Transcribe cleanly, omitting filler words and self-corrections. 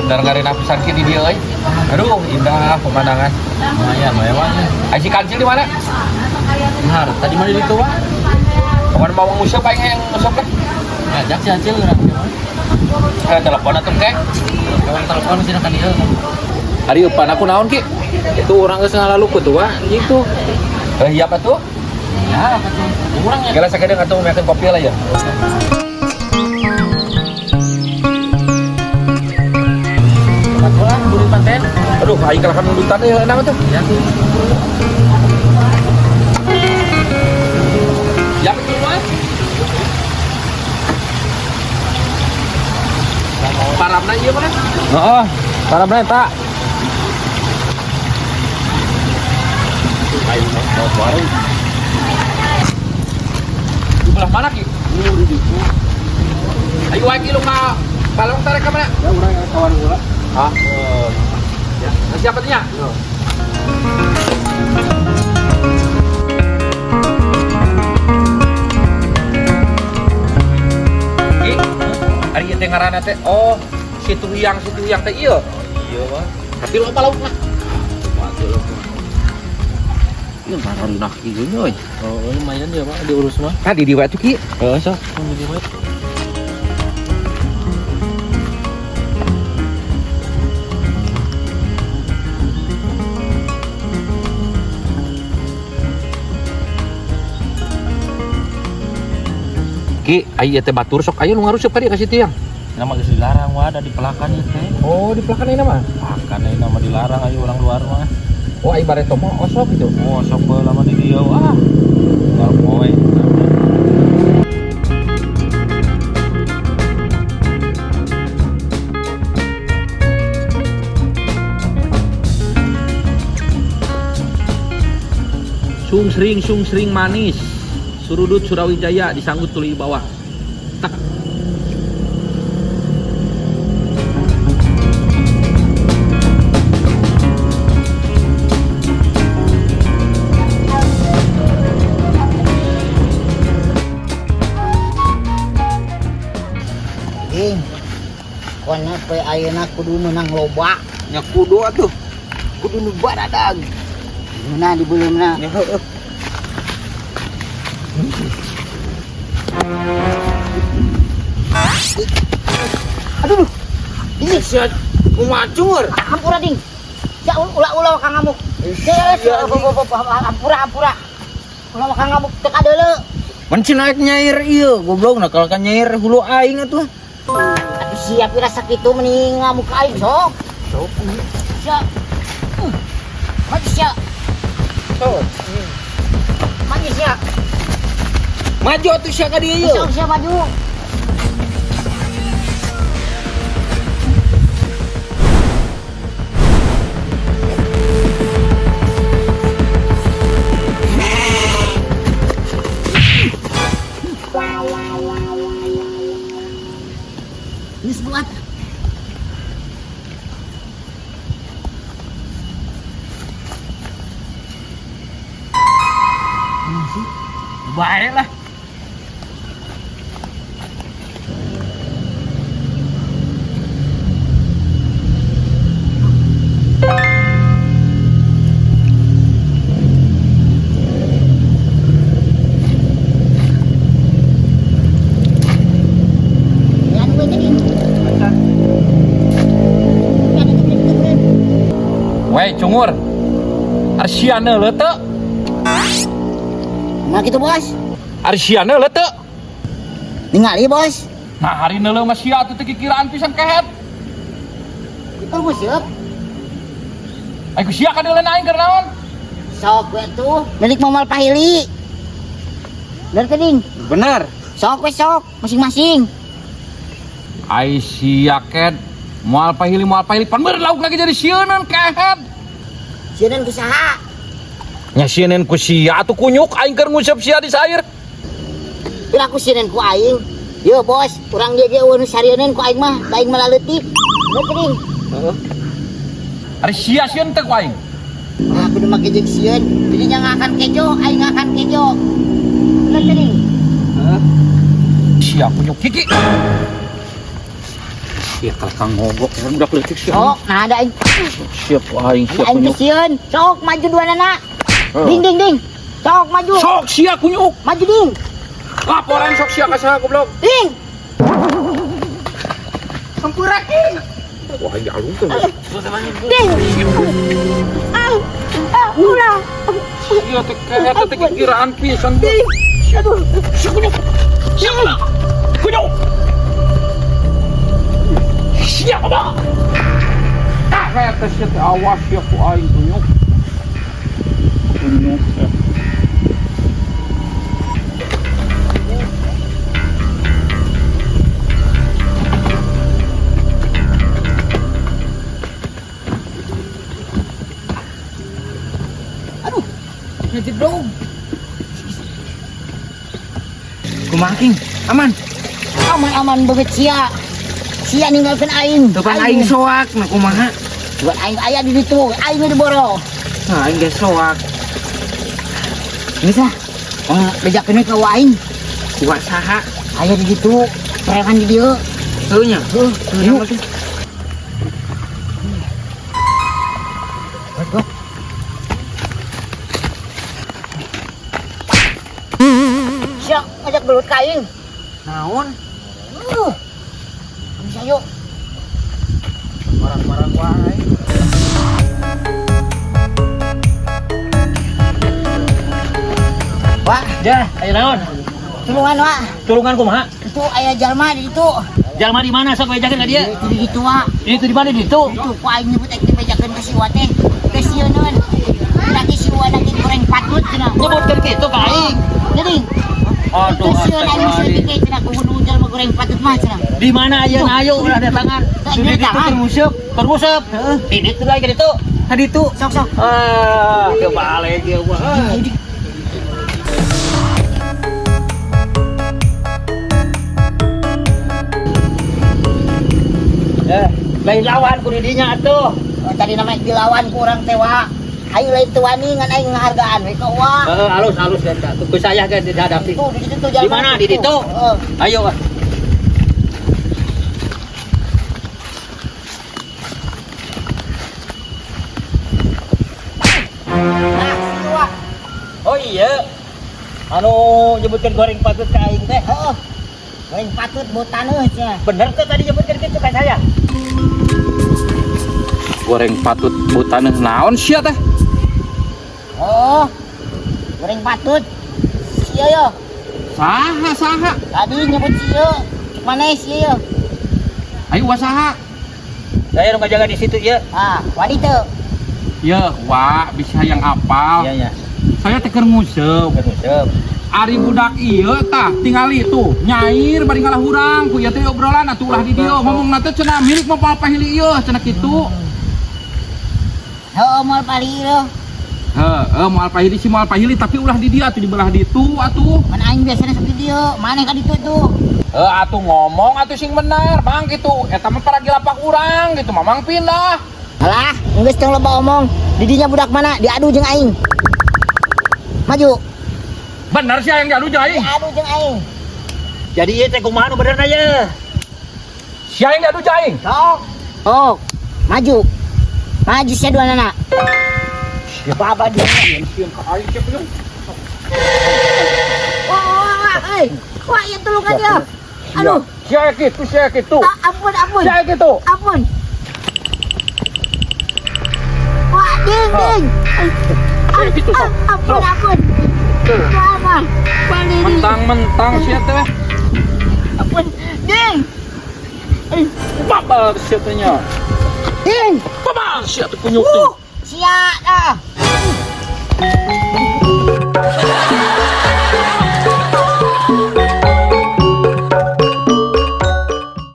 Bener-bener ngareunah pisan ki di dieu euy. Aduh, indah pemandangan. Lumayan mewah nya. Ai si kancil di mana? Nah, tadi mana di tua? Kemana mau nguseup aing yang nguseup lah. Ngajak si Acil gerak. Eh, telepon atuh ke. Kawan telepon sih kan ieu. Ari eupan aku naon ki? Itu orang geus ngalalu ku tua gitu. Eh, iya apa tuh? Ya, apa tuh? Urang ya. Kira sakedeung atuh meakeun kopi lah ya. Lah, buri panten. Aduh, aing kalah nundutan euy enak atuh. Ya tuh. Ya betul mah. Paramna ieu mana? Heeh, paramna eta. Aing mau warung. Di belah mana ki? Di ditu. Ayo wae ki lu ka balong tarik ka mana? Ya urang ya kawan gua. Ah, ya. Nah, siapa tanya? Yo. Ki, ari ieu teh ngaranna teh oh, situ huyang teh ieu. Iya, Pak. Tapi loba laukna. Mati lo. Ieu ngaranna kieu nya euy. Oh, lumayan ya, Pak, diurus mah. Nah, di dieu atuh ki. Heeh, sok. Di dieu. Ki, ai ieu teh batur sok aya nu ngaruseup ka dieu ka situ yang. Nama geus dilarang wah ada di pelakan ieu teh. Oh, di pelakan ieu mah. Pelakan ieu nama dilarang ayo orang luar mah. Oh, ai bareto mah osok gitu. Oh, sok bae lama di dieu ah. Tinggal poe. Sungsring sungsring manis. Surudut Surawijaya disanggut tuli bawah. Tak. Ding. Kona poe ayeuna kudu meunang loba. Nya kudu atuh. Kudu nu baradag. Meunang dibeuleumna. Nya heueuh. Aduh. Ini Sia kumacur. hampura ding. Ya ulah-ulah kang ngamuk. Hampura hampura. Ulah kang ngamuk teu kadeuleu. Man naik nyair ieu goblok nah kalau kan nyair hulu aing atuh. Atuh siap rasa kitu mending ngamuk ka aing sok. Sok. Sia. Maju sia. Sok. Maju sia. Maju atuh sia ka dieu. Sok sia maju. Ini sebuat. Bae lah. Ya, anu we tadi. Weh, cungur. Arsiana leuteuk. Nah gitu bos. Arsiana leuteuk. Ningali bos. Nah, hari neuleuh mah sia atuh teu kikiraan pisan kehet. Itu nguseup. Ai ku sia kadeuleuh aing keur naon? Sok we tuh milik Momal Pahili. Bener teh ding? Bener. Sok we sok masing-masing. Ai sia ket moal pahili pan beur lauk lagi jadi sieuneun kehet. Sieuneun ku saha? Nya sieuneun ku sia atuh kunyuk aing keur nguseup sia di sair. Pira ku sieuneun ku aing. Yo bos, urang dia ge eueuh nu sarieun ku aing mah, da aing mah laleutik. Bener teh ding? Heeh. Ari sia sieun teh ku aing. Nah, kudu make jeung sieun. Jadi nya ngakan kejo, aing ngakan kejo. Bener teh ding? Heeh. Sia kunyuk kiki. Sia kalakang ngogok budak leutik sia. Sok, nah ada aing. Siap aing siap Aing kunyuk. sieun. Sok maju dua nana. Ding ding ding. Sok maju. Sok sia kunyuk. Maju ding. Laporan sok sia ka saha goblok. Ding. Hampura ding. Wah, aing dialungkeun. Ding. Ah, ah, ulah. Sia teh kayak teh kiraan pisan. Ding. Aduh. Sia kunyuk. Sia kunyuk. Kunyuk. Sia apa? Ah, kayak teh sia teh awas sia ku aing kunyuk. Kunyuk. Sia. Aduh. Ngejedog. Kumaha King? Aman. Aman-aman banget sia. Sia ninggalkeun aing. Depan aing soak, nah kumaha? Buat aing aya di ditu, aing di boro. Nah, aing ge soak. Geus lah. Oh, bejakeun we ka wa aing. Kuat saha? Aya di ditu, preman di dieu. Heuh nya. Heuh, Heuh. yuk. Let's go. Sia ngajak gelut ka aing. Naon? Bisa yuk. Barang-barang wae. Wah, Ya, ayo naon? tulungan wah. Tulungan kumaha? Itu aya jalma di ditu. Jalma di mana sok bejakeun ka dia? Itu di ditu wah. Itu di mana di ditu? Itu ku aing nyebut aing dibejakeun ka si Wa teh. Kesieuneun. Berarti si Wa lagi goreng patut cenah. Nyebutkeun kitu ka aing. Jadi, Aduh, itu sieun aing astagfirullahaladzim. sieun teh cenah kudu jalma goreng patut mah cenah. Di mana ayeuna ayo ulah datangan. Di Di ditu datangan. keur nguseup, keur nguseup. Di ditu lagi ka ditu. Tadi tuh Sok sok. Ah, kebalik ieu mah. Ayo di. Eh, lain lawan ku di dinya atuh. Oh, tadi namanya dilawan ku urang teh wa. Ayo lain teu wani ngan aing ngahargaan we ka wa. Heeh, halus halus kan tuh ku saya kan dihadapi. Tuh di ditu tuh jalma. Di mana? Di ditu? Heeh. Ayo ah. Nah, si Wa. Oh iya. Anu nyebutkeun goreng patut ka aing teh. Heeh. Goreng patut bau taneuh cenah. Bener tuh tadi nyebutkeun kitu ka saya. Goreng patut butaneuh naon sia teh? Oh. Goreng patut. Sia yo. Saha saha? Tadi nyebut sia. Cek maneh sia yo. Ayo wa saha? Saya nu ngajaga di situ ya. Ah, wani teu. Ya, wa bisa yang apal. Iya, iya. Saya teh keur nguseup. Keur nguseup. Ari budak ieu tah tingali tuh nyair bari ngalah hurang ku ieu teh obrolan atuh ulah di dieu ngomongna teh cenah milik moal pahili ieu cenah kitu. Heeh, moal pahili ieu. Heeh, moal pahili si moal pahili tapi ulah di dieu atuh di belah ditu atuh. Mana aing biasana sok di dieu, maneh ka ditu tuh. Heuh atuh ngomong atuh sing bener, mang kitu. Eta mah paragi lapak urang gitu, mamang pindah. Alah, geus tong loba omong. Di dinya budak mana diadu jeung aing. Maju. Bener sih yang diadu jeung aing. Diadu jeung aing. Jadi ieu teh kumaha nu benerna ye? Sia yang diadu jeung aing. Sok. Oh, maju. Maju sia dua nana. Baba dia. Sieun ka aing sia kunyuk. Wah, wah, wah, eh. Wah, ya tulungan ya. Aduh, Sia kitu, sia kitu. ah, ampun, ampun. Sia kitu. Ampun. Wah, ding, ding. Sia kitu sok. Ah, ampun, ampun. Wah, wah. Wah, ding, ding. Mentang-mentang sia teh. Ampun, ding. Babal sia teh nya. Ding. Babal sia teh kunyuk teh. Sia dah.